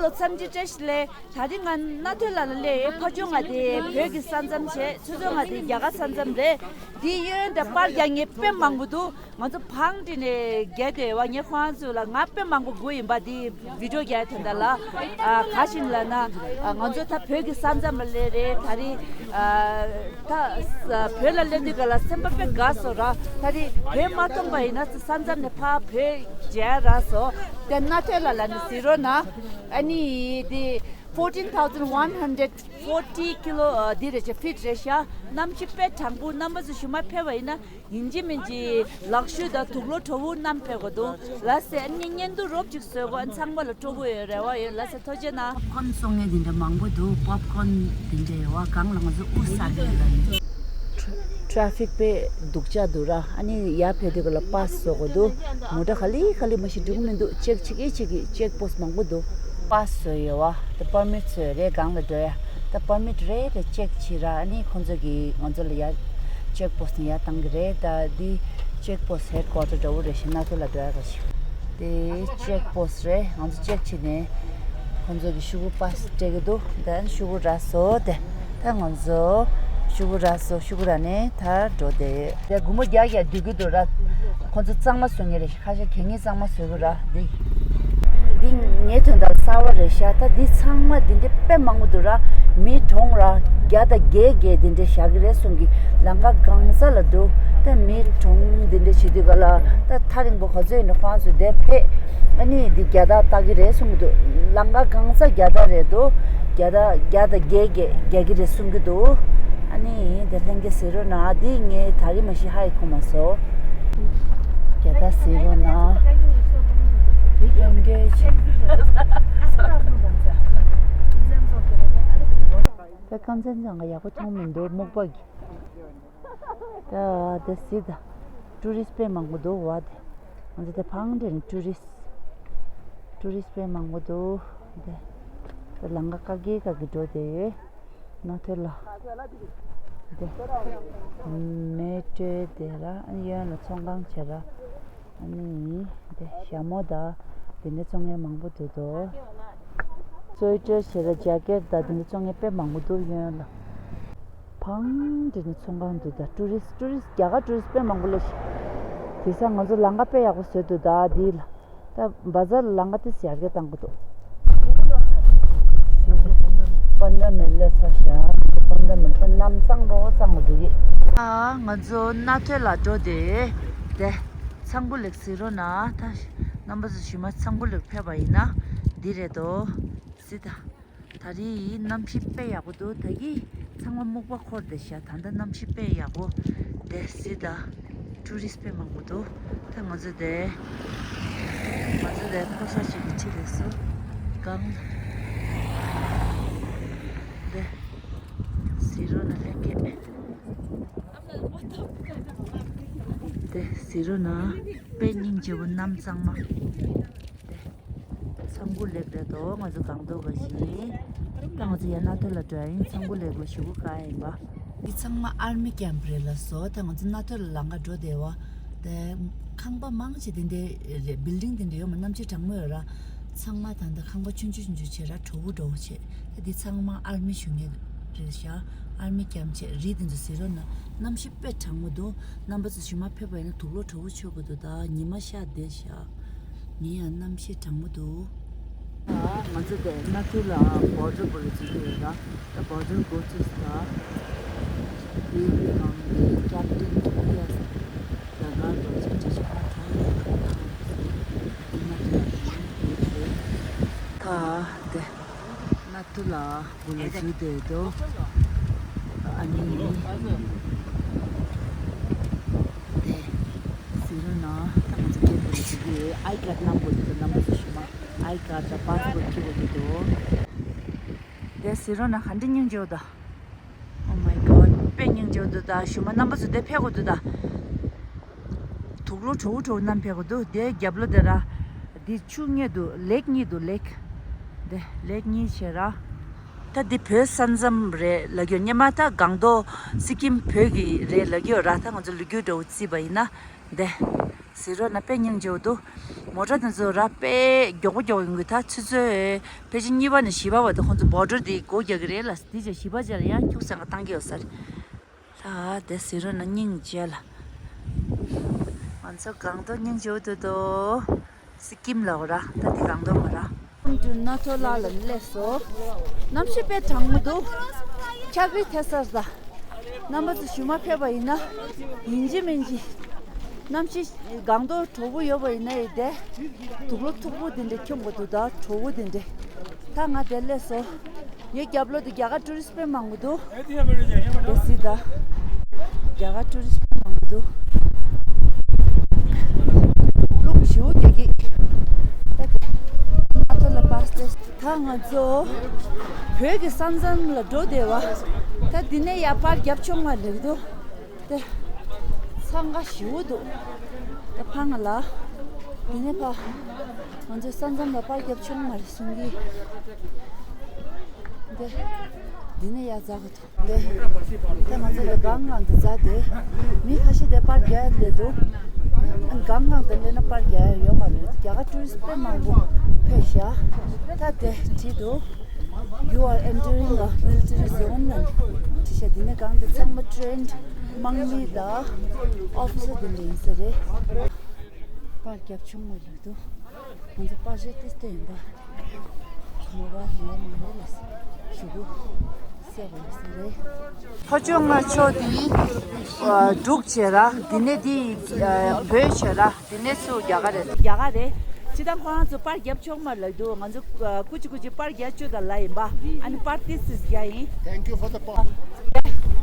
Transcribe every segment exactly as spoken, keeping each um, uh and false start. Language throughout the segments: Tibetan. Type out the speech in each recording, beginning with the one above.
ཚོ་འཚམས་འདྲི་བཀྲ་ཤིས་བདེ་ལེགས། ད་རིང་ང་རྣ་ཐོས་ལ་ལ་སླེབས་ཡོད། ཕར་ཕྱོགས་ང་དེ་བོད་ཀྱི་ས་མཚམས་བྱས། ཚུར་ཕྱོགས་ང་དེ་རྒྱ་གར་ས་མཚམས་རེད། འདི་གཡས་གཡོན་དེ་པར་རྒྱག་མཁན་དཔེ་མང་པོ་འདུག་ང་ཚོ་བང་སྒྲིག་ནས་བརྒྱབ་བསྡད་ཡོད་པ། ངས་ཁོང་ཚོ་ལ་ང་དཔེ་མང་པོ་སྒུག་ཡིན་པ། འདི་བི་ཌིའོ་རྒྱག་དོན་དག་ལ། ཨ། ག་ཞིག་ལབ་ན། ཨ། ང་ཚོ་ད་བོད་ཀྱི་ས་མཚམས་ལ་སླེབས་རེད། ད་རིང་ཨ། ད་བོད་ལ་སླེབས་དུས་ག་ལ་སེམས་པ་དཔེ་དགའ་སོང་ར། ད་རིང་བོད་མ་མཐོང་པ་ཡིན་ན་ས་མཚམས་ནས་ཕར་བོད་མཇལ་རག་སོང་། དེ་རྣ་ཐོས་ལ་ལ་ནས་གཟིགས་རོགས་གནང་། ཨ་ནི་འདི་fourteen thousand one hundred forty ཀི་ལོ། ཨ། འདི་རེད་ཤག་ཕིཊ་རེད་ཤག་གནམ་གཤིས་དཔེ་གྲང་པོ། རྣམ་པ་ཚོ་ཞུ་མ་ཕེབས་པ་ཡིན་ན། ཡིན་གཅིག་མིན་གཅིག་ལག་ཤུབས་དང་དུག་ལོག་བྲོ་བོ་བསྣམས་ཕེབས་དགོས་འདུག་ལགས་སེ། ཨ་ནི་བརྙན་ཐུང་རོབ་ཅིག་བཟོ་དགོས། ཨ། ཚང་མ་ལ་སྤྲོ་པོ་ཡོད། རེ་བ་ཡོད། ལགས་སེ། ཐུགས་རྗེ་གནང་། པོབ་ཀོན་བཙོང་མཁན་དེ་འདྲ་མང་པོ་འདུག་པོབ་ཀོན་དེ་འདྲ་ཡོད་པ། སྒང་ལ་ང་ཚོ་དབུ་ཟ་གི་ཡོད་ལ་ཡིན། ཊ་རེ་ཕིག་དཔེ་སྡུག་ཅག་འདུག་ར། ཨ་ནི་ཡར་ཕེབས་དུས་ག་ལ་པཱས་བཟོ་དགོས་འདུག་མོ་ཊ་ག་ལེ་ག་ལེ་མ་ཤེས་འགྲོ་གི་མི་འདུག་ཅེག་བྱེད་ཀྱི་བྱེད་ཀྱི་ཅེག་པོ་སི་མང་པོ་འདུག་པཱས་བཟོ་ཡོད་པ། ད་པར་མིཊ་བཟོ་ཡོད་རེད། སྒང་ལ་འགྲོ་ཡ། ད་པར་མིཊ་རེད་རེད། ཅེག་བྱེད་ར། ཨ་ནི་ཁོང་ཚོ་གིས་ང་ཚོ་ལ་ཡ་ཅེག་པོ་སི་ནས་ཡར་བཏང་གི་རེད། ད་འདི་ཅེག་པོ་སི་ཧེཌ་ཀོ་ཊར་འདྲ་བོ་རེད་ཤག་རྣ་ཐོས་ལ་འགྲོ་ཡ་ག་ཞིག་དེ་ཅེག་པོ་སི་རེད། ང་ཚོ་ཅེག་བྱེད་ནས་ཁོང་ཚོ་གིས་ཤོག་གུ་པཱས་སྤྲད་ཀྱི་འདུག་དེ་ཤོག་གུ་རག་སོང་། དེ་ད་ང་ཚོ་ཤོག་གུ་རག་སོང་། ཤོག་གུ་རག་ནས་ད་འགྲོ་བསྡད་ཡོད། དེ་སྒོར་མོ་བརྒྱ་བརྒྱ་བསྡུ་གི་འདུག་ར། ཁོང་ཚོ་གཙང་མ་བཟོ་མཁན་རེད། ཁ་ཤས་གད་སྙིགས་གཙང་མ་བཟོ་གི་ར། འདི་འདི་ངའི་དོན་དག་གསར་པ་རེད་ཤག་ད་འདི་ཚང་མ་འདི་འདྲ་དཔེ་མང་པོ་འདུག་ར། མི་གྲོངས་ར། བརྒྱ་དང་བརྒྱད་བརྒྱད་འདི་འདྲ་བཞག་གི་རེད་གསུང་གི། ལམ་ཁ་གང་ས་ལ་འདུག་ད་མི་གྲོངས་འདི་འདྲ་བྱེད་དུས་ག་ལ་ད་ཐག་རིང་པོ་ག་ཚོད་ཡིན་ན་ཁོང་ཚོ་འདིར་ཕེབས། ཨ་ནི་འདི་རྒྱ་སྟག་བལྟ་གི་རེད་གསུང་གི་འདུག་ལམ་ཁ་གང་ས་རྒྱ་སྟག་རེད་འདུག་རྒྱ་སྟག་བརྒྱ་དང་བརྒྱད་བརྒྱད་རྒྱག་གི་རེད་གསུང་གི་འདུག་ཨ་ནི་དེ་ལྷན་རྒྱས་གཟིགས་རོགས་གནང་། འདི་ངས་ད་རེས་མ་གཞི་ཧ་ཡེ་གོ་མ་སོང་། རྒྱ་སྟག་གཟིགས་རོགས་གནང་། འདི་ལྷན་རྒྱས་ཆེ། ད་རྐང་རྩེད་འཛིན་ག་ཡག་པོ་མཐོང་མི་འདུག་སྨུག་པ་གི། ད་དེ་གཟིགས་དང་། ཊུ་རིསི་དཔེ་མང་པོ་འདུག་བ། དེ་ང་ཚོ་དེ་ཕང་འདྲེན་ཊུ་རིསི། ཊུ་རིསི་དཔེ་མང་པོ་འདུག་དེ་དེ་ལམ་ཁ་ཀ་གི་ཀ་གི་འགྲོ་དེ་ཡོད། རྣ་ཐོས་ལ། དེ་མེ་སྤྲོད་དེ་ར། གཡོན་ལ་ཚོང་ཁང་བྱེད་ར། ཨ་ནི་དེ་ཞྭ་མོ་དང་དེ་འདྲ་བཙོང་མཁན་མང་པོ་འདུག་དོ། སོའི་ཊར་བྱེད་ར། ཇེ་ཀེཊ་དང་དེ་འདྲ་བཙོང་མཁན་དཔེ་མང་པོ་འདུག་གཡོན་ལ། ཕང་འདི་ནི་ཚོང་ཁང་འདུག་ད་ཊུ་རིསི། ཊུ་རིསི། རྒྱ་གར་ཊུ་རིསི་དཔེ་མང་པོ་སླེབས་ཤག་དེང་སང་ང་ཚོ་ལམ་ཁ་དཔེ་ཡག་པོ་བཟོས་འདུག་ད་འདི་ལ། ད་བ་ཛར་ལ་ལམ་ཁ་དེ་ཡར་རྒྱས་བཏང་གི་འདུག་པན་དྲ་མེ་སླེབས་ཚར་ཤག་པན་དྲ་མེ་ཁོ་གནམ་གཙང་རོ་གཙང་པོ་འདུག་གི། ཨ། ང་ཚོ་རྣ་ཐོས་ལ་འགྲོ་དེ། དེ་ཚང་པོ་ལེགས་གཟིགས་རོགས་གནང་། ད་རྣམ་པ་ཚོ་ཞུ་མ། ཚང་པོ་ལེགས་ཕེབས་པ་ཡིན་ན་འདི་རེད་དོ། གཟིགས་དང་། ད་རེས་གནམ་གཤིས་དཔེ་ཡག་པོ་འདུག་ད་གིན་ཚང་མ་སྨུག་པ་འཁོར་བསྡད་ཤག་ད་ལྟ་གནམ་གཤིས་དཔེ་ཡག་པོ། དེ་གཟིགས་དང་། ཊུ་རིསི་དཔེ་མང་པོ་འདུག་ད་ང་ཚོ་དེ། ང་ཚོ་དེ་ཕོ་གསར་ཞིག་གི་ཁྲིད་ལས་སུ་གང་། དེ་གཟིགས་རོགས་གནང་། ལྷན་རྒྱས། དེ་གཟིགས་རོགས་གནང་། དཔེ་སྙིང་རྗེ་པོ། གནམ་གཙང་མ། དེ། ཚང་པོ་ལེགས་རེད་དོ། ང་ཚོ་སྒང་ཏོག་ག་ཞིག་ད་ང་ཚོ་ཡར་རྣ་ཐོས་ལ་འགྲོ་ཡ་ཡིན། ཚང་པོ་ལེགས་ལ་ཞུ་གུ་ག་ཡིན་པ། འདི་ཚང་མ་ཨར་མི་ཀེམ་པ་རེད་ལགས་སོ། ད་ང་ཚོ་རྣ་ཐོས་ལ་ལམ་ཁ་འགྲོ་བསྡད་པ། དེ་ཁང་པ་མང་ཆེ་དེ་འདྲ་རེད། བིལ་ཌིང་དེ་འདྲ་ཡོད་མ། གནམ་གཤིས་གྲང་མོ་ཡོད་ར། ཚང་མ་ད་ལྟ་ཁང་པ་ཆུང་ཆུང་ཆུང་ཆུང་བྱས་ར། བྲོ་བོ་བྲོ་བོ་བྱས། ད་འདི་ཚང་མ་ཨར་མི་བཞུགས་མཁན་རེད་ཤག་ཨར་མི་ཀེམ་བྱས། རི་དེ་ཚོ་གཟིགས་རོགས་གནང་། གནམ་གཤིས་དཔེ་གྲང་མོ་འདུག་རྣམ་པ་ཚོ་ཞུ་མ་ཕེབས་པ་ཡིན་ན་དུག་ལོག་བྲོ་བོ་མཆོད་དགོས་འདུག་ད་ཉི་མ་ཤར་བསྡད་ཤག་ཡིན་ཡང་གནམ་གཤིས་གྲང་མོ་འདུག་ད་ང་ཚོ་དེ་རྣ་ཐོས་ལ་བོར་ཌར་བར་འཛུལ་གྱི་ཡོད་ར། ད་བོར་ཌར་འགོ་ཚུགས་ས་དེ་གི་ནང་གི་ཀེབ་ཊན་ཊོ་ཡ་ཟེར། རྒྱ་གར་རྡོ་རྗེ་འདྲ་ཞིག་ཨ་ཁྲོ་ཡ་ཁ་ཁ་ཟེར། རྣ་ཐོས་ལ་འགྲོ་གི་ཡོད་རེད། ད་དེ་རྣ་ཐོས་ལ་འགོ་ལ་འཛུལ་བསྡད་འདུག་ཨ་ནི། དེ་གཟིགས་རོགས་གནང་། ད་ང་ཚོ་གེ་ཊི་བར་འཛུལ་གྱི་ཡོད། ཨའི་ཀར་ཌི་བསྣམས་དགོས་འདུག་རྣམ་པ་ཚོ་ཞུ་མ། ཨའི་ཀར་ཌི་དང་པཱ་སི་པོར་ཊི་འཁྱེར་དགོས་ཀྱི་འདུག་དེ་གཟིགས་རོགས་གནང་། ག་འདྲ་སྙིང་རྗེ་པོ་འདུག Oh my God། དཔེ་སྙིང་རྗེ་པོ་འདུག་ད་ཞུ་མ། རྣམ་པ་ཚོ་དེ་ཕེབས་དགོས་འདུག་ད་དུག་ལོག་བྲོ་བོ་བྲོ་བོ་བསྣམས་ཕེབས་དགོས་འདུག་དེ་རྒྱབ་ལོགས་དེ་ར། འདི་ཆུ་གཉིས་འདུག་ལེག་གཉིས་འདུག་ལེག་དེ་ལེག་གཉིས་བྱས་ར། ད་འདི་བོད་ས་མཚམས་རེད་ལབ་ཀྱི་ཡོད། སྔོན་མ་ད་སྒང་ཏོག་སི་ཀིམ་བོད་ཀྱི་རེད་ལབ་ཀྱི་ཡོད་ར། ད་ང་ཚོ་ལོ་རྒྱུས་འདྲ་བོ་བརྩིས་པ་ཡིན་ན། དེ་གཟིགས་རོགས་གནང་། དཔེ་སྙིང་རྗེ་པོ་འདུག་མོ་ཊ་དེ་ཚོ་ར་དཔེ་མགྱོགས་པོ་མགྱོགས་པོ་ཡོང་གི། ད་ཆུ་ཚོད་ཕལ་ཆེར་གཉིས་པ་ནས་བཞི་པ་བར་དུ་ཁོང་ཚོ་བོར་ཌར་དེ་སྒོ་རྒྱག་གི་རེད་ལ། དེ་རྗེས་བཞི་པ་རྗེས་ལ་ཡང་ཁྱུག་ཙམ་བཏང་གི་ཡོད་ས་རེད། ད་དེ་ཟེར་རོ་ན་སྙིང་རྗེ་ལ། ང་ཚོ་སྒང་ཏོག་སྙིང་རྗེ་པོ་འདུག་དོ། སི་ཀིམ་ལ་འོ་ར། ད་དེ་སྒང་ཏོག་མ་ར། ཁོང་ཚོ་ན་ཐོ་ལ་ལ་སླེབས་སོ། གནམ་གཤིས་དཔེ་གྲང་མོ་འདུག་འཁྱག་རི་ཐེ་སར་ད། རྣམ་པ་ཚོ་ཞུ་མ་ཕེབས་པ་ཡིན་ན། ཡིན་གཅིག་མིན་གཅིག་གནམ་གཤིས་སྒང་ཏོག་དྲོ་པོ་ཡོད་པ་ཡིན་ན་ཡི་དེ། དུག་ལོག་མཐུག་པོ་དེ་འདྲ་འཁྱོངས་པ་འདུག་ད་དྲོ་པོ་དེ་འདྲ། ད་ང་དེ་སླེབས་སོ། ངའི་རྒྱབ་ལོགས་དེ་རྒྱ་གར་ཊུ་རི་སི་དཔེ་མང་པོ་འདུག་དེ་སྲིད་ད། རྒྱ་གར་ཊུ་རི་སི་དཔེ་མང་པོ་འདུག་རླུང་ཞེ་པོ་རྒྱག་གི། ད་དེ། ཨ་ཐོ་ལ་པཱ་སི་དེ། ད་ང་ཚོ་བོད་ཀྱི་ས་མཚམས་ལ་འགྲོ་བསྡད་པ། ད་འདི་ནས་ཡར་པར་རྒྱབ་ཆོག་མ་རེད་འདུག་དེ། འཚང་ཁ་ཞེ་པོ་འདུག་ད་ཕར་ང་ལ། འདི་ནས་ཕར། ང་ཚོའི་ས་མཚམས་ལ་པར་རྒྱབ་ཆོག་མ་རེད་གསུང་གི། འདི། འདི་ནས་ཡར་འཛེག་གི་འདུག་འདི། ད་ང་ཚོ་ལ་སྒང་སྒང་དུ་འཛེག་དེ། མི་ཁ་ཤས་དེ་པར་རྒྱག་ཡ་སླེབས་འདུག་ཨ་ནི་སྒང་སྒང་དུ་སླེབས་ན་པར་རྒྱག་ཡ་ཡོད་མ་རེད། རྒྱ་གར་ཊུ་རི་སི་དཔེ་མང་པོ་ཕེབས་ཤག་ད་དེ་བྲིས་འདུག You are entering a military zone ལབ་བྲིས་ཤག་འདི་ནས་སྒང་དེ་ཚང་མ་ཊེན་ཌི་དམག་མི་དང་ཨོ་ཕི་སར་དེ་འདྲ་ཡིན་ས་རེད། པར་རྒྱབ་ཆུང་མ་ལུག་འདུག་ང་ཚོ་པར་ཆས་ཏིས་ཏེ་ཡིན་པ། མོ་བ་ཡོད་མ་རེད་ལ། ཞུ་གུ་གསལ་པོ་ཡོད་ས་རེད། ཕོ་ཅོ་ང་ཕྱོགས་དེ། ཨ། འབྲུག་བྱེད་ར། དེ་ནས་དེ། ཨ། བོད་བྱེད་ར། དེ་ནས་ཚུར་རྒྱ་གར་རེད། རྒྱ་གར་རེད། ཅི་ད་ཁོ་རང་ཚོ་པར་རྒྱབ་ཆོག་མ་ལབ་འདུག་ང་ཚོ། ཨ། སྐུ་མཁྱེན་སྐུ་མཁྱེན་པར་རྒྱབ་བཅུག་དང་ལབ་ཡིན་པ། ཨ་ནི་པར་ཏིས་ཏིས་རྒྱག་ཡིན། Thank you for the pub.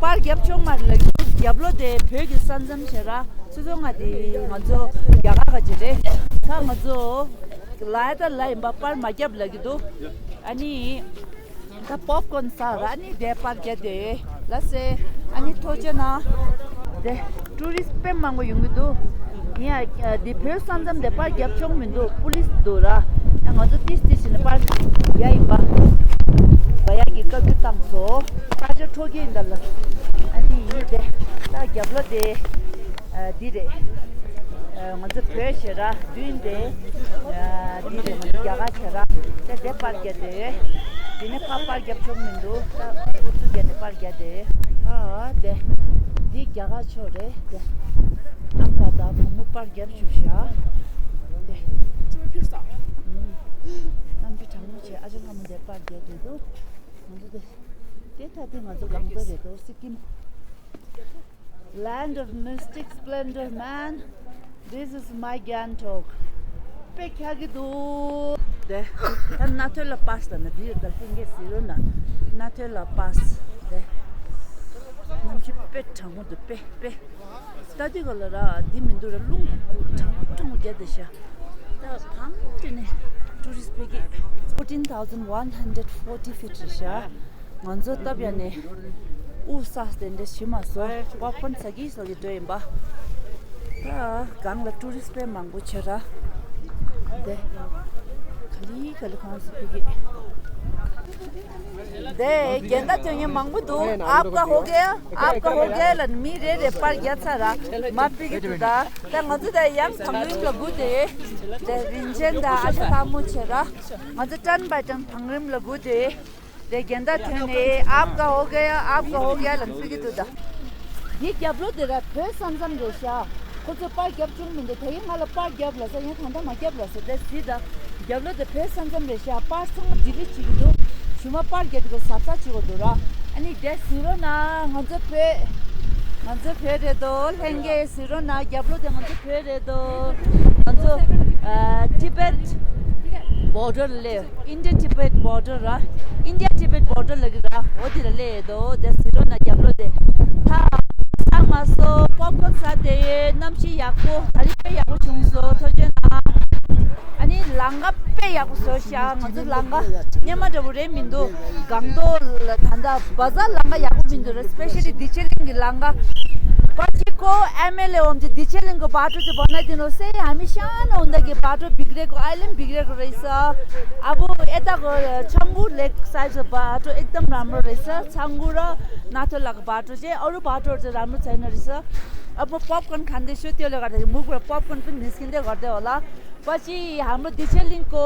པར་རྒྱབ་ཆོག་མ་ལབ་འདུག་རྒྱབ་ལོགས་དེ་བོད་ཀྱི་ས་མཚམས་བྱེད་ར། སོ་སོ་ང་དེ་ང་ཚོ་རྒྱ་གར་ག་ཅི་རེད། ད་ང་ཚོ་ལ་ཡ་ད་ལ་ཡིན་པ་པར་མ་རྒྱབ་ལབ་ཀྱི་འདུག་ཨ་ནི་ད་པོབ་ཀོན་ཟ་ར། ཨ་ནི་དེ་པར་རྒྱབ་དེ་ལ་སེ། ཨ་ནི་ཐོ་ཅེ་ན་དེ་ཊུ་རི་སི་དཔེ་མང་པོ་ཡོང་གི་འདུག་ཡིན་ཡ་དེ་བོད་ས་མཚམས་དེ་པར་རྒྱབ་ཆོག་མི་འདུག་པུ་ལི་སི་འདུག་ར། ང་ཚོ་ཏིས་ཏིས་བྱས་ནས་པར་རྒྱབ་ཡིན་པ། བ་ཡ་གི་བཀའ་བཀོད་བཏང་སོ། ས་ཆ་འཕྲོག་གི་ཡིན་ད་ལ། ཨ་ནི་ཡིན་དེ། ད་རྒྱབ་ལོགས་དེ། ཨ། འདི་རེད། ཨ། ང་ཚོ་བོད་བྱེད་ར་མདུན་དེ། ཨ། འདི་རེད། ང་ཚོ་རྒྱ་གར་བྱེད་ར། དེ་དེ་པར་རྒྱབ་དེ། དེ་ནས་ཕར་པར་རྒྱབ་ཆོག་མི་འདུག་ད་ཨུ་ཚུགས་རྒྱབ་དེ་པར་རྒྱབ་དེ། ཨ། དེ། འདི་རྒྱ་གར་ཕྱོགས་རེད་དེ། ཨ་ཕ་དང་བུ་མོ་པར་རྒྱབ་བཅུག་ཤག་དེ། ཨུམ། གནམ་གཤིས་གྲང་མོ་བྱས། ཨ་ཅག་ལྷ་མོ་དེ་པར་རྒྱབ་དེ་འདུག་ང་ཚོ་དེ། དེ་ད་དེ་ང་ཚོ་སྒང་པ་རེད་དོ། སི་ཀིམ། Land of mystic splendor, man. This is my Gangtok. དཔེ་འཁྱག་གི་འདུག་དེ། ད་ན་ཐོ་ལ་པཱ་སི་ལབ་ན་འདི་ཡོད། ད་ལྷན་རྒྱས་ཟེར་རོ་ན། ན་ཐོ་ལ་པཱ་སི་དེ། གནམ་གཤིས་དཔེ་གྲང་མོ་འདུག་དཔེ་དཔེ། ད་འདི་ག་ལ་ར་འདི་མི་འདུག་ར། རླུང་གྲང་གྲང་རྒྱག་དེ་ཤ། ད་གང་དེ་ནས་ཊུ་རི་སི་ཊི་ཕེབས་ཀྱི། Fourteen thousand one hundred forty feet རེད་ཤག་ང་ཚོ་སྟབས་ཡག་ནས་དབུགས་བསགས་དེ་འདྲ་བྱེད་མ་སོང་། པོབ་ཀོན་ཟ་གི་ཟ་གི་འགྲོ་ཡིན་པ། ད་སྒང་ལ་ཊུ་རི་སི་ཊི་དཔེ་མང་པོ་བྱེད་ར། དེ། ག་ལི་ག་ལི་ཁང་སུ་ཕི་གི། དེ་རྒྱན་ལྟ་སྟོན་མཁན་མང་པོ་འདུག་ཨབ་ཀ་ཧོ་གེ། ཨབ་ཀ་ཧོ་གེ་ལ་མི་རེ་རེ་པར་རྒྱག་ཚར་ར། མ་ཕི་གི་འདུག་ད། ད་ང་ཚོ་ད་ཡང་བང་རིམ་ལ་སྒུག་དེ། དེ་རིན་ཆེན་དང་ཨ་ཅག་ལྷ་མོ་བྱེད་ར། ང་ཚོ་ཊན་བའི་ཊན་བང་རིམ་ལ་སྒུག་དེ། དེ་རྒྱན་ལྟ་ཐོན་ནས་ཨབ་ཀ་ཧོ་གེ་ཡ། ཨབ་ཀ་ཧོ་གེ་ཡ་ལ་ཕི་གི་འདུག་ད། འདི་རྒྱབ་ལོགས་དེ་ར་བོད་ས་མཚམས་རེད་ཤག་ཁོ་ཚོས་པར་རྒྱབ་བཅུག་མི་འདུག་ད་གིན་ང་ལ་པར་རྒྱབ་ལབ་ས། ཡང་ད་ལྟ་མ་རྒྱབ་ལབ་ས། དེ་གཟིགས་ད། རྒྱབ་ལོགས་དེ་བོད་ས་མཚམས་རེད་ཤག་པར་ཚང་མ་ཌི་ལིཊ་བྱེད་ཀྱི་འདུག་ཞུ་མ་པར་རྒྱབ་དེ་གཟབ་གཟབ་བྱེད་དགོས་འདུག་ར། ཨ་ནི་དེ་གཟིགས་རོགས་གནང་། ང་ཚོ་བོད། ང་ཚོ་བོད་རེད་དོ། ལྷན་རྒྱས་གཟིགས་རོགས་གནང་། རྒྱབ་ལོགས་དེ་ང་ཚོ་བོད་རེད་དོ། ང་ཚོ། ཨ། ཊི་བེཊ་བོར་ཌར་ལ་སླེབས། India Tibet border ར། India Tibet border ལབ་ཀྱི་ར། འོ་དེ་ལ་སླེབས་ཡོད་དོ། དེ་གཟིགས་རོགས་གནང་། རྒྱབ་ལོགས་དེ། ད་ཟ་མ་སོང་། པོབ་ཀོན་ཟ་དེ་ཡོད། གནམ་གཤིས་ཡག་པོ། ད་རིང་དཔེ་ཡག་པོ་བྱུང་སོང་། ཐུགས་རྗེ་གནང་། ཨ་ནི་ལམ་ཁ་དཔེ་ཡག་པོ་བཟོས་ཤག་ང་ཚོ་ལམ་ཁ་སྔོན་མ་འདྲ་པོ་རེད་མི་འདུག་སྒང་ཏོག་ལ་ད་ལྟ་བ་ཟ་ལམ་ཁ་ཡག་པོ་མི་འདུག་ར། སི་པེ་ཤལ་ལི་སྡིག་ཆེན་གླིང་གི་ལམ་ཁ། པར་ཆས་ཀོ་ཨེམ་ཨེལ་ཨེ་འོམ་ཅི་སྡིག་ཆེན་གླིང་གི་བ་ཊོ་ཅི་བ་ན་དེ་ནོ་སེ་ཧ་མི་ཤ་ན་འོན་ད་གི་བ་ཊོ་བིག་རེ་ཀོ་ཨའི་ལན་བིག་རེ་ཀོ་རེ་ས། ཨ་བོ་ཨེ་ད་གོ་ཆང་གུ་ལེག་སའི་ཛི་བ་ཊོ་ཨེག་དམ་རམ་རོ་རེ་ས། ཆང་གུ་ར་ན་ཐོ་ལག་བ་ཊོ་ཅི་ཨོ་རུ་བ་ཊོ་ཅི་རམ་རོ་ཚའི་ན་རེ་ས། ཨ་བོ་པོབ་ཀོན་ཁན་དེ་ཤོ་ཏེ་ལེ་ག་དེ་མུག་བ་པོབ་ཀོན་པི་ནིས་ཀིན་དེ་ག་དེ་ཨོ་ལ། पछि हाम्रो डिछेलिङको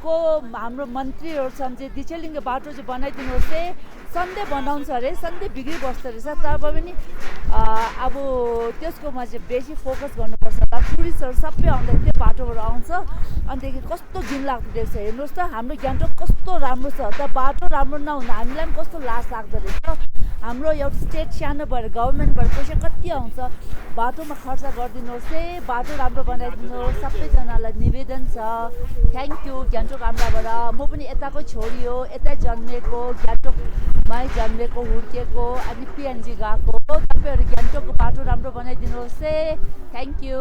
को हाम्रो मन्त्रीहरू छन्, चाहिँ डिछेलिङको बाटो चाहिँ बनाइदिनुहोस् है। सन्डे बनाउँछ अरे, सन्डे बिक्री बस्दो रहेछ। तर पनि अब त्यसकोमा चाहिँ बेसी फोकस गर्नुपर्छ होला। टुरिस्टहरू सबै आउँदाखेरि त्यो बाटोबाट आउँछ। अन्तदेखि कस्तो घिन लाग्दो रहेछ, हेर्नुहोस् त, हाम्रो गान्तोक कस्तो राम्रो छ त। बाटो राम्रो नहुँदा हामीलाई पनि कस्तो लाज लाग्दो रहेछ। हाम्रो एउटा स्टेट सानो भएर गभर्मेन्टबाट पैसा कति आउँछ, बाटोमा खर्च गरिदिनुहोस् है। बाटो राम्रो बनाइदिनुहोस्, सबैजनालाई निवेदन छ। Thank you. गान्तोक आम्लाबाट। म पनि यताको छोरी हो, यतै जन्मेको, गान्तोकमै जन्मेको, हुर्केको, अनि पिएनजी गएको। तपाईँहरू गान्तोकको बाटो राम्रो बनाइदिनुहोस् है। Thank you.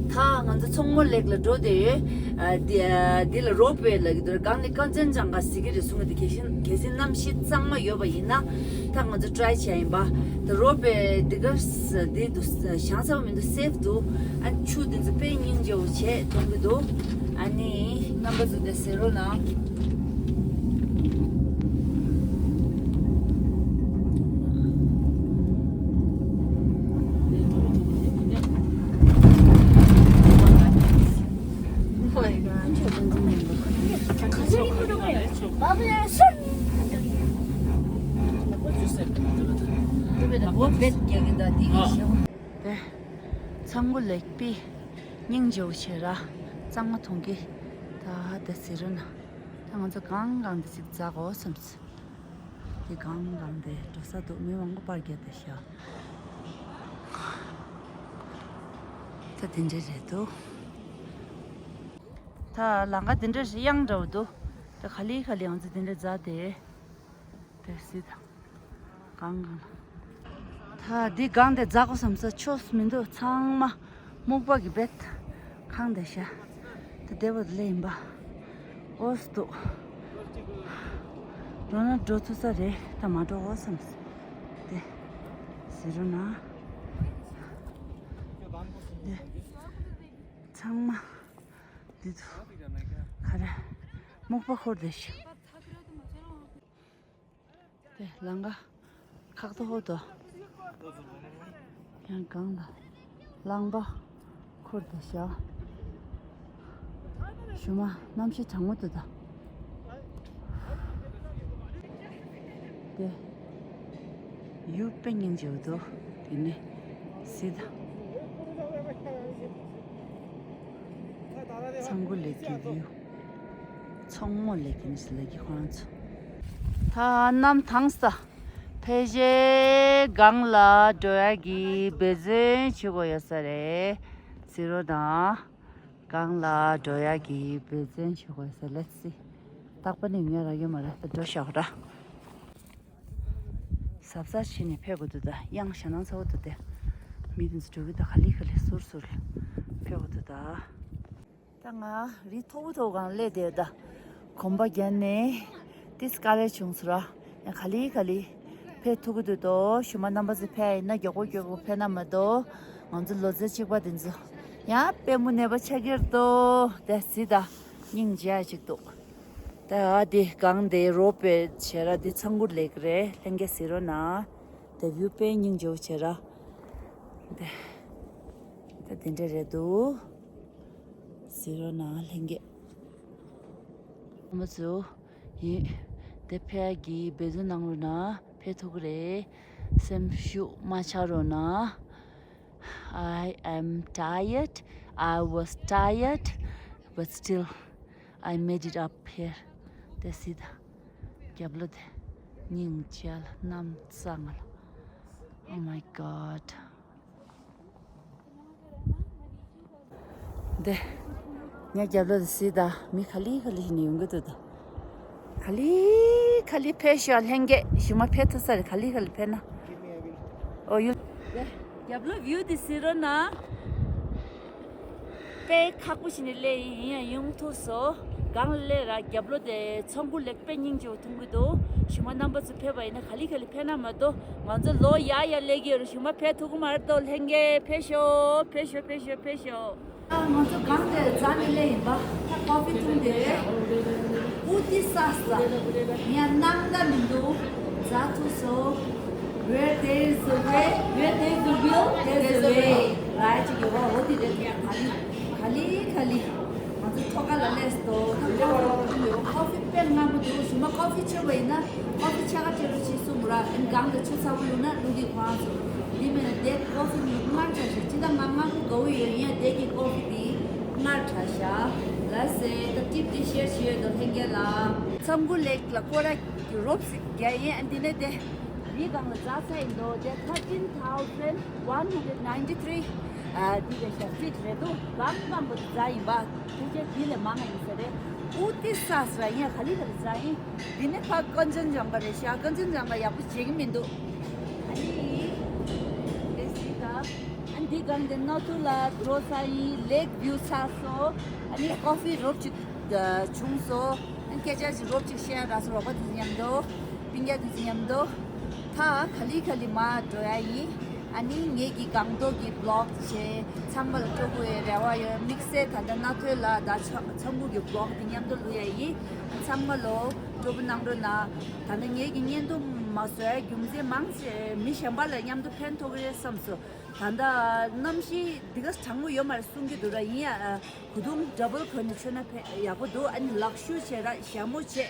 ད་ང་ཚོ་ཚོང་མོ་ལེགས་ལ་འགྲོ་དེ་ཡོད། ཨ་འདི་ཨ་འདི་ལ་རོ་པེ་ལ་གི་འདུག་གང་ནས་ཀན་ཅན་ཇང་ག་ཟེར་གི་རེད་གསུང་གི་འདུག་གལ་སྲིད་གལ་སྲིད་གནམ་གཤིས་གཙང་མ་ཡོད་པ་ཡིན་ན་ད་ང་ཚོ་ཊི་རའི་བྱས་ཡིན་པ། ད་རོ་པེ་འདི་ག་ས་འདི་འདུག་བྱང་ས་བ་མི་འདུག་སེབ་འདུག་ཨ་ཆུ་འདི་ཚོ་དཔེ་སྙིང་རྗེ་བོ་བྱས་མཐོང་གི་འདུག་ཨ་ནི་རྣམ་པ་ཚོ་དེ་ཟེར་རོགས་གནང་། དེ་ཚང་གོ་ལེགས་པི་སྙིང་རྗེ་བོ་བྱེད་ར་གཙང་མ་མཐོང་གི། ད་དེ་ཟེར་རོགས་གནང་། ད་ང་ཚོ་གང་གང་དེ་ཅིག་འཛག་གོ་བསམ་སོང་། དེ་གང་གང་དེ་འགྲོ་ས་འདུག་མི་མང་པོ་པར་རྒྱག་དེ་ཤག་ད་དེ་འདྲ་རེད་འདུག་ད་ལམ་ཁ་དེ་འདྲ་རེད། གཡང་འདྲ་བོ་འདུག་ད་ག་ལེ་ག་ལེ་ང་ཚོ་དེ་འདྲ་འཛག་དེ། དེ་སི་ད། གང་གང་། ད་འདི་གང་དེ་འཛག་གོ་བསམ་ས་ཆོས་མི་འདུག་ཚང་མ་སྨུག་པ་གི་བེད་ཁང་དེ་ཤ། ད་དེ་བོ་ལེ་ཡིན་པ། ཨོ་སི་འདུག་འགྲོ་ན་འགྲོ་ཐུབ་ས་རེད། ད་མ་འགྲོ་གོ་བསམ་ས། དེ་ཟེར་རོགས་གནང་། དེ་ཚང་མ་འདི་འདུག་ག་རེ་སྨུག་པ་འཁོར་དེ་ཤ། དེ་ལམ་ཁ་ཁག་ཏུ་ཧོ་དོ། ཡང་གང་ལ་ལམ་པ་འཁོར་དེ་ཤ། ཞུ་མ་གནམ་གཤིས་གྲང་མོ་དུ་ད། དེ་ཡུ་པེ་ཉིན་བྱེད་དོ། དེ་ནས་སི་ད། ཚང་གོ་ལེགས་ཀྱི་བིའུ། ཚོང་མོ་ལེགས་ཀྱི་ནི་སི་ལེགས་ཀྱི་ཁོ་རང་ཚོ། ད་གནམ་དྭངས་ས། ཕལ་ཆེར་སྒང་ལ་འགྲོ་ཡ་གི་འབད་བརྩོན་བྱེད་དགོས་ཡོད་ས་རེད། ཟེར་རོགས་དང་། སྒང་ལ་འགྲོ་ཡ་གི་འབད་བརྩོན་བྱེད་དགོས་ས། Let's see། རྟག་པ་ནི་ངས་རག་གི་མ་རེད། ད་འགྲོ་ཤོག་ར། གཟབ་གཟབ་བྱས་ནས་ཕེབས་དགོས་འདུག་ད་གཡང་ཞེད་སྣང་ཚ་བོ་འདུག་དེ། མི་དེ་ཚོ་འགྲོ་གི་ད་ག་ལེ་ག་ལེ་ཟུར་ཟུར་ཕེབས་དགོས་འདུག་ད། ད་ང་རི་མཐོ་པོ་མཐོ་པོ་སྒང་སླེབས་བསྡད་ཡོད་ད། གོམ་པ་བརྒྱབ་ནས་ཏིས་དཀའ་ལས་བྱུང་སོང་ར། ཡང་ག་ལེ་ག་ལེ་ཕེབས་ཐུབ་ཀྱི་འདུག་དོ། ཞུ་མ་རྣམ་པ་ཚོ་ཕེབས་ཡིན་ན་མགྱོགས་པོ་མགྱོགས་པོ་ཕེབས་ན་མ་གཏོགས་ང་ཚོ་ལོ་ཚད་གཅིག་པ་དེ་ཚོ་ཡང་དཔེ་མོ་ནད་པ་ཆགས་ཀྱི་རེད་དོ། དེ་སི་ད་སྙིང་རྗེ་ཡ་ཅིག་འདུག་ད་ཨ་དེ་སྒང་དེ་རོ་པེ་བྱས་ར་དེ་ཚང་གུ་ལེགས་རེད། ལྷན་རྒྱས་ཟེར་རོགས་གནང་། དེ་བིའུ་དཔེ་སྙིང་རྗེ་བོ་བྱས་ར། དེ་ད་དེ་འདྲ་རེད་འདུག་ཟེར་རོགས་གནང་ལྷན་རྒྱས། རྣམ་པ་ཚོ་ཡིན། དེ་ཕེབས་ཀྱི་འབད་བརྩོན་གནང་རོགས་གནང་། ཕེབས་ཐུབ་ཀྱི་རེད། སེམས་ཤུགས་མ་ཆག་རོགས་གནང་། I am tired. I was tired, but still I made it up here. That's it. རྒྱབ་ལོ་དེ་སྙིང་རྗེ་ལ་གནམ་གསང་ལ། Oh my God. དེ། ངའི་རྒྱབ་ལོ་དེ་སི་ད་མི་ག་ལེ་ག་ལེ་ཞིག་ནས་ཡོང་གི་འདུག་ད། ག་ལེ་ག་ལེ་ཕེབས་ཤོག་ལྷན་རྒྱས། ཞུ་མ་ཕེབས་ཐུབ་ས་རེད། ག་ལེ་ག་ལེ་ཕེབས་ན། ཨོ་ཡུལ། དེ། རྒྱབ་ལོ་བིའུ་དེ་ཟེར་རོགས་གནང་། དཔེ་ཁག་པོ་ཞིག་ནས་སླེབས་ཡིན། ཡིན་ཡང་ཡོང་ཐུབ་སོང་། སྒང་ལ་སླེབས་ར་རྒྱབ་ལོ་དེ་ཚོང་གུ་ལེགས་དཔེ་སྙིང་རྗེ་བོ་མཐོང་གི་འདུག་ཞུ་མ་རྣམ་པ་ཚོ་ཕེབས་པ་ཡིན་ན་ག་ལེ་ག་ལེ་ཕེབས་ན་མ་གཏོགས་ང་ཚོ་ལོ་ཡར་ཡར་སླེབས་ཀྱི་ཡོད་རེད། ཞུ་མ་ཕེབས་ཐུབ་ཀྱི་མ་རེད་དོ། ལྷན་རྒྱས་ཕེབས་ཤོག་ཕེབས་ཤོག་ཕེབས་ཤོག་ཕེབས་ཤོག་ང་ཚོ་སྒང་དེ་འཛེགས་ནས་སླེབས་ཡིན་པ། ད་ཀོ་ཕི་འཐུང་དེ་རེད། ཨུ་ཏི་ས་ས། ངས་སྣང་དགའ་མི་འདུག་འཛེགས་ཐུབ་སོང་། Where there is a way, where there is a will, there's a way. ར་ཅིག་ཡོད་པ་འོ་དེ་རེད། ཡ་ག་ལི་ག་ལི་ག་ལི། ང་ཚོ་ཐོག་ཁ་ལ་སླེབས་སོང་། ད་ཀོ་ཧྥི་ཡོད། ཀོ་ཧྥི་དཔེ་མངར་པོ་འདུག་གཞུག་མ་ཀོ་ཧྥི་མཆོད་པ་ཡིན་ན་ཀོ་ཧྥི་ཕྱེད་ཀ་སྤྲད་རོགས་བྱེད་གསུངས་ར། ཨ་ནི་གང་དུ་ཆུ་ཚ་པོ་བླུགས་ན་བླུགས་གི་གོ་ཨ་ཚོ། འདི་མེད་ན་དེ་ཀོ་ཧྥི་མངར་དྲགས་ཤག་ཅི་ད་ང་མངར་པོ་དགའ་བོ་ཡོད། ཡིན་ཡ་དེ་གི་ཀོ་ཧྥི་དེ་མངར་དྲགས་ཤག་ལ་སེ། ད་ཊིབ་དེ་ཤེར་བྱེད་ཡོད་དོ་ལྷན་རྒྱས་ལ། ཚང་གུ་ལེག་ལ་སྐོར་ར་གི་རོབ་ཞིག་རྒྱག་ཡིན། ཨ་འདི་ནས་དེ། རི་སྒང་ལ་འཛེགས་ས་ཡིན་འདུག་དེ་thirteen thousand one hundred ninety-three ཨ་འདི་རེད་ཤག་ཕིཊ་རེད་འདུག་སྒང་སྒང་པོ་འཛེགས་ཡིན་པ། དེ་རྗེས་འདི་ལས་མང་ཡིན་ས་རེད། ཨུ་ཏི་ས་ས་ཡིན། ག་ལི་ག་ལི་འཛེགས་ཡིན། འདི་ནས་ཕར་ཀན་ཅན་ཇང་ག་རེད་ཤག་ཀན་ཅན་ཇང་ག་ཡག་པོ་བྱེད་ཀྱི་མི་འདུག་ཨ་ནི་དེ་སི་ད་ཨ་འདི་སྒང་དེ་ནོར་ཐུ་ལ་འགྲོ་ས་ཡིན། ལེག་བིའུ་ཚར་སོང་། ཨ་ནི་ཀོ་ཧྥི་རོབ་ཅིག་བྱུང་སོང་། སྐད་ཆ་ཞིག་རོབ་ཅིག་བཤད་ར་སོ། རོགས་པ་དེ་ཚོ་མཉམ་དུ། སྤུན་ཀྱག་དེ་ཚོ་མཉམ་དུ། ད་ག་ལི་ག་ལི་མར་འགྲོ་ཡ་ཡིན། ཨ་ནི་ངེད་ཀྱི་སྒང་ཏོག་གི་བི་ལོག་བྱས་ཚང་མ་ལ་སྤྲོད་དགོས་ཡ་རེ་བ་ཡོད། དམིགས་བསལ་ད་ལྟ་རྣ་ཐོས་ལ་ད་ཚ་ཚང་གུ་གི་བི་ལོག་དེ་མཉམ་དུ་བླུག་ཡ་ཡིན། ཚང་མ་ལོ་སྤྲོ་པོ་གནང་རོགས་གནང་། ད་ལྟ་ངེད་ཀྱི་བརྙན་ཐུང་མ་བཟོ་ཡ་རྒྱུ་མཚན་མང་ཆེ་མི་གཞན་པ་ལ་མཉམ་དུ་ཕན་ཐོགས་ཀྱི་རེད་བསམ་སོང་། ད་ལྟ་གནམ་གཤིས་འདི་ག་གྲང་མོ་ཡོད་མ་རེད་གསུང་གི་འདུག་ར། ཡིན་ཡ། གོས་ཐུང་ཌབ་བལ་གོན་ནས་མཆོད་ན་ཕན་ཡག་པོ་འདུག་ཨ་ནི་ལག་ཤུ་བྱས་ར་ཞྭ་མོ་བྱས།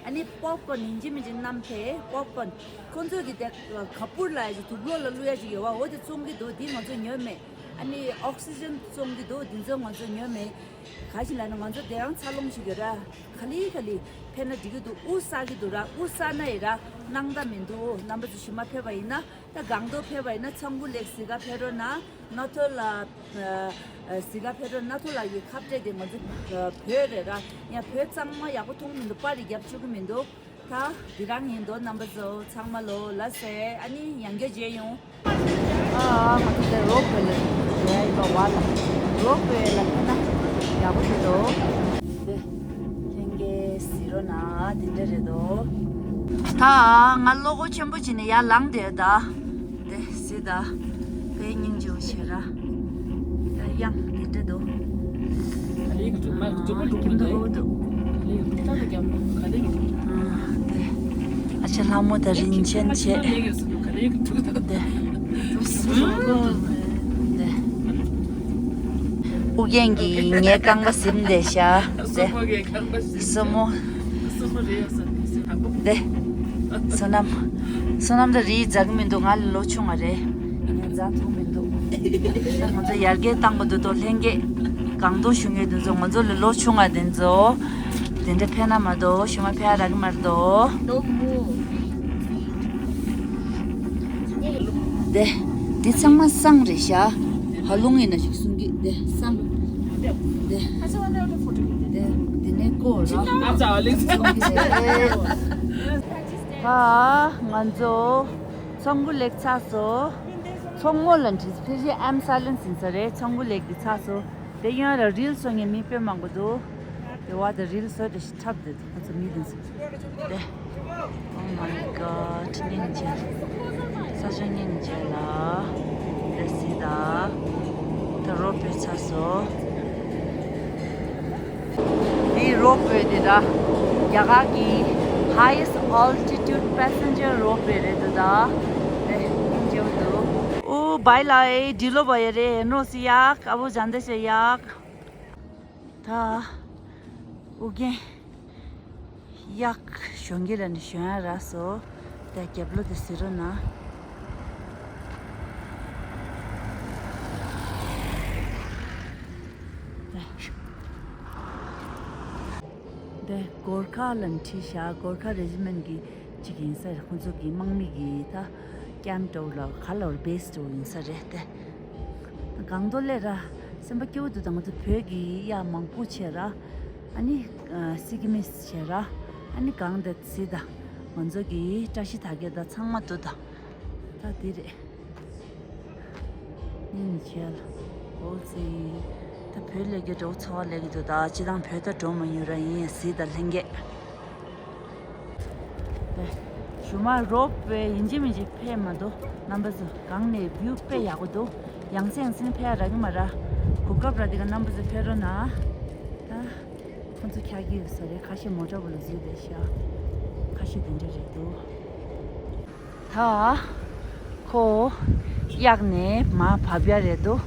ཨ་ནི་པོབ་ཀོན་ཡིན་གཅིག་མིན་གཅིག་བསྣམས་ཕེབས། པོབ་ཀོན་ཁོང་ཚོས་ཀྱི་དེ་ཁ་པུར་ལ་ཡ་ཅིག་དུག་ལོག་ལ་བླུག་ཡ་ཅིག་ཡོད་པ། འོ་དེ་བཙོང་གི་འདུག་དེ་ང་ཚོ་ཉོས་མེད། ཨ་ནི་ཨོག་སི་ཇན་བཙོང་གི་འདུག་དེ་ཚོ་ང་ཚོ་ཉོས་མེད། ག་ཞིག་ལ་ནི་ང་ཚོ་དེ་རང་འཚར་ལོངས་ཤིག་ཡོད་ར། ག་ལི་ག་ལི་ཕན་ན་འགྲིག་གི་འདུག་དབུགས་བསགས་ཀྱི་འདུག་ར། དབུགས་བསགས་ན་ཡི་ར་སྣང་དག་མི་འདུག་རྣམ་པ་ཚོ་ཞུ་མ་ཕེབས་པ་ཡིན་ན། ད་སྒང་ཏོག་ཕེབས་པ་ཡིན་ན་ཚང་གུ་ལེག་གཟིགས་ག་ཕེབས་རོགས་གནང་། རྣ་ཐོས་ལ་གཟིགས་ག་ཕེབས་རོགས། རྣ་ཐོས་ལ་ཡི་ཁ་བྲལ་ཏེ་ང་ཚོ་བོད་རེད་ར། ཡང་བོད་གཙང་མ་ཡག་པོ་མཐོང་མི་འདུག་པར་རྒྱབ་བཅུག་གི་མི་འདུག་ད་འདི་རང་ཡིན་འདུག་རྣམ་པ་ཚོ་ཚང་མ་ལོ་ལ་སེ། ཨ་ནི་ཡང་བསྐྱར་མཇལ་ཡོང་། ཨ་ང་ཚོ་དེ་རོབ་ཝེ་ལ་འགྲོ་ཡ་ཡིན་པ། བ་ལ་རོབ་ཝེ་ལ་ཕེབས་ན་ཡག་པོ་འདུག་དོ། དེ་ལྷན་རྒྱས་གཟིགས་རོགས་གནང་། དེ་འདྲ་རེད་དོ། ད་ང་བློ་ཁོག་ཆེན་པོ་བྱས་ནས་ཡར་ལངས་བསྡད་ད། དེ་གཟིགས་ད། དཔེ་སྙིང་རྗེ་པོ་བྱས་ར། ད་དབྱངས་དེ་འདྲ་འདུག་ཨ་ལེ་ཀི་ཀྲུག་མ་ཀྲུག་པོ་ཀྲུག་པོ་འདུག་ཨ་ལེ་ཀི་ཀྲུག་ཏ་ལ་རྒྱབ་ནོ་ག་ལེ་ཀི་ཀྲུག་ཨ་དེ། ཨ་ཅེ་ལྷ་མོ་དང་རིན་ཆེན་བྱས། དེ། དེ། ཨུ་རྒྱན་གྱིས་ངའི་རྐང་པ་ཟིན་བསྡད་ཤག་དེ། སྲུ་མོ། དེ། བསོད་ནམས། བསོད་ནམས་ད་རིའི་འཛག་གི་མི་འདུག་ང་ལས་ལོ་ཆུང་བ་རེད། ངས་འཛག་ཐུབ་མི་འདུག་ད་ང་ཚོ་ཡར་རྒྱས་བཏང་གི་འདུག་དོ། ལྷན་རྒྱས་གང་དུ་བཞུགས་མཁན་དེ་ཚོ། ང་ཚོ་ལས་ལོ་ཆུང་བ་དེ་ཚོ། དེ་འདྲ་ཕན་ན་མ་གཏོགས་ཞུ་མ་ཕན་རག་གི་མ་རེད་དོ། དེ། འདི་ཚང་མ་བསང་རེད་ཤག་ཧ་ལུང་ཡིན་ན་ཞིག་གསུང་གི། དེ་བསང་། དེ། དེ། དེ་ནས་སྐོར་ར། ད་ང་ཚོ་ཚོང་གུ་ལེག་ཚར་སོང་། ཚོང་མོ་ལ་འདྲི། ཕལ་ཆེར་ཨེམ་སའི་ལེན་སི་ཡིན་ས་རེད། ཚོང་གུ་ལེག་འདི་ཚར་སོང་། དེ་ཡང་ར་རིལ་བཟོ་མཁན་མི་དཔེ་མང་པོ་འདུག་དེ་བ་དེ་རིལ་བཟོ་དེ་ཞིག་འཁྲབ་དེ་འདུག་ང་ཚོ་མི་དེ་ཚོ། དེ། Oh my god. སྙིང་རྗེ། ས་ཆ་སྙིང་རྗེ་ལ། དེ་སི་ད། དེ་རོབ་ཝེ་ཚར་སོང་། འདི་རོབ་ཝེ་དེ་ད། རྒྱ་གར་གྱི་highest altitude passenger rope way རེད་འདུག་ད། དེ་སྙིང་རྗེ་པོ་འདུག་ཨོ་བའི་ལའི་འདི་ལོ་བ་ཡ་རེད། ནོ་སི་ཡག་ཨ་བོ་ཇན་དེ་ཤེ་ཡག་ད་ཨུ་རྒྱན་གཡག་གཞོན་གྱི་ལ་ནི་གཞོན་ཡ་ར་སོ། དེ་རྒྱབ་ལོ་དེ་ཟེར་རོ་ན། དེ་གོར་ཁ་ལ་ནི་ཁྲིད་ཤག་གོར་ཁ་རེ་ཇི་མེན་གྱི་གཅིག་ཡིན་ས་རེད། ཁོང་ཚོ་གི་དམག་མི་གི་ད་ཀེམ་འདྲ་བོ་ལ་ག་ལ་བར་བེ་སི་འདྲ་བོ་ཡིན་ས་རེད་དེ། སྒང་ཏོག་སླེབས་ར་སེམས་པ་སྐྱིད་པོ་འདུག་ད་ང་ཚོ་བོད་ཀྱི་གཡག་མང་པོ་བྱས་ར། ཨ་ནི་སི་ཀི་མིས་བྱས་ར། ཨ་ནི་སྒང་དེ་སི་ད་ང་ཚོ་གི་བཀྲ་ཤིས་དར་རྒྱས་ད་ཚང་མ་འདུག་ད་ད་དེ་རེད། སྙིང་རྗེ་ལ་འོ་ཙི། ད་བོད་སླེབས་རྒྱུ་འདྲ་བོ་ཚོར་བ་སླེབས་ཀྱི་འདུག་ད་སྤྱིར་བཏང་བོད་ད་འགྲོ་མ་མྱོང་ར། ཡིན་ཡང་སི་ད་ལྷན་རྒྱས། ཞུ་མ་རོབ་ཝེ་ཡིན་གཅིག་མིན་གཅིག་ཕེབས་མ་འདུག་རྣམ་པ་ཚོ། སྒང་ནས་བིའུ་དཔེ་ཡག་པོ་འདུག་ཡང་སེ་ཡང་སེ་ཕེབས་རག་གི་མ་ར། གོ་སྐབས་རག་དེ་ག་རྣམ་པ་ཚོ་ཕེབས་རོགས་གནང་། ད་ཁོང་ཚོ་འཁྱག་གི་ཡོད་ས་རེད། ཁ་ཤས་མོ་ཊ་བུ་ལ་འཛུལ་བསྡད་ཤག་ཁ་ཤས་དེ་འདྲ་རེད་འདུག་ད་ཁོ་གཡག་ནས་མར་བབས་ཡ་རེད་འདུག་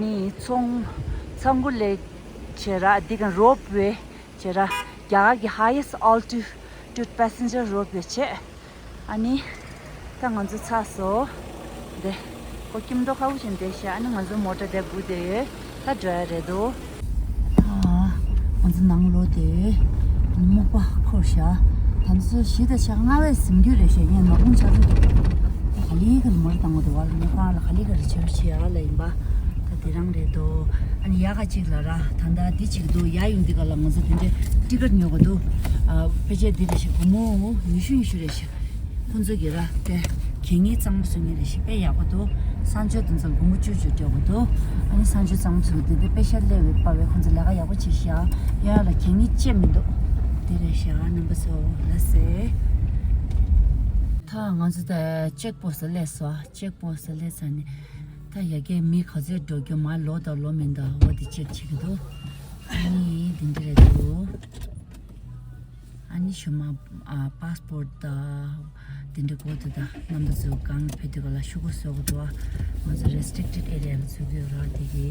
ནི་ཚོང་ཚང་གུ་ལེ་བྱེད་ར་འདི་ག་རོབ་ཝེ་བྱེད་ར་རྒྱ་གར་གྱི་highest altitude passenger rope way བྱེད། ཨ་ནི། ད་ང་ཚོ་ཚར་སོང་། དེ། ཁོ་ཁྱིམ་ཐོག་ཁ་བོ་ཞིག་བསྡད་ཤག་ཨ་ནི་ང་ཚོ་མོ་ཊ་དེ་སྒུག་བསྡད་ཡོད། ད་འགྲོ་ཡ་རེད་དོ། ཨ། ང་ཚོ་ནང་ལོགས་དེ། མོག་པ་འཁོར་ཤག་ད་ཚོ་བཞི་དང་ཕྱེད་ལྔ་བས་ཟིན་རྒྱུ་རེད་ཤག་ངས་ནག་ཁུང་ཆ་ཚོད་དེ། ག་ལེ་ག་ལེ་མོ་ཊ་བཏང་གི་འདུག་བ་ལ་ངས་ཁོ་རང་ལ་ག་ལེ་ག་ལེ་བྱེད་རོགས་བྱེད་ཡ་ལ་ཡིན་པ། ད་དེ་རང་རེད་དོ། ཨ་ནི་ཡ་ག་ཅིག་ལ་ར་ད་ལྟ་འདི་ཅིག་འདུག་ཡ་ཡོང་འདི་ག་ལ་ང་ཚོ་དེ་འདྲའི་ཊི་ཀེ་ཊི་ཉོ་གི་འདུག་ཨ། ཕལ་ཆེར་འདི་རེད་ཤག་སྒོར་མོ་ཉི་ཤུ་ཉི་ཤུ་རེད་ཤག་ཁོང་ཚོ་གི་ར་དེ་གད་སྙིགས་གཙང་མ་བཟོ་མཁན་རེད་ཤག་དཔེ་ཡག་པོ་འདུག་གསང་སྤྱོད་དེ་ཚོ་ལ་སྒོར་མོ་བཅུ་བཅུ་སྤྲད་དགོས་འདུག་ཨ་ནི་གསང་སྤྱོད་གཙང་མ་བཟོ་དེ་དེ་དཔེ་ཤ་སླེ་བའི་པ་བའི་ཁོང་ཚོ་ལས་ཀ་ཡག་པོ་བྱེད་ཤག་ཡ་ལ་གད་སྙིགས་ཅེས་མི་འདུག་དེ་རེད་ཤག་རྣམ་པ་ཚོ་ལ་ཟེར། ད་ང་ཚོ་ད་ཅེག་པོ་སི་ཊི་སླེབས་སོང་། ཅེག་པོ་སི་ཊི་སླེབས་ཚར་ནས་ད་ཡ་གའི་མི་ག་ཚོད་འགྲོ་རྒྱུ་མ་ལོ་དང་ལོ་མིན་དང་འོ་དེ་ཅེག་བྱེད་ཀྱི་འདུག་ཨ་ནི་དེ་འདྲ་རེད་འདུག་ཨ་ནི་ཞུ་མ། ཨ། པཱ་སི་པོར་ཊི་དང་། དེ་འདྲ་དགོས་འདུག་ད་རྣམ་པ་ཚོ་གང་ལ་ཕེབས་དུས་ག་ལ་ཤོག་གུ་བཟོ་དགོས་འདུག་ཨ། ང་ཚོ་རེ་སི་ཊི་རིག་ཊེཌ་ཨེ་རི་ཡ་ལ་འཛུལ་གྱི་ཡོད་ར་དེ་གི།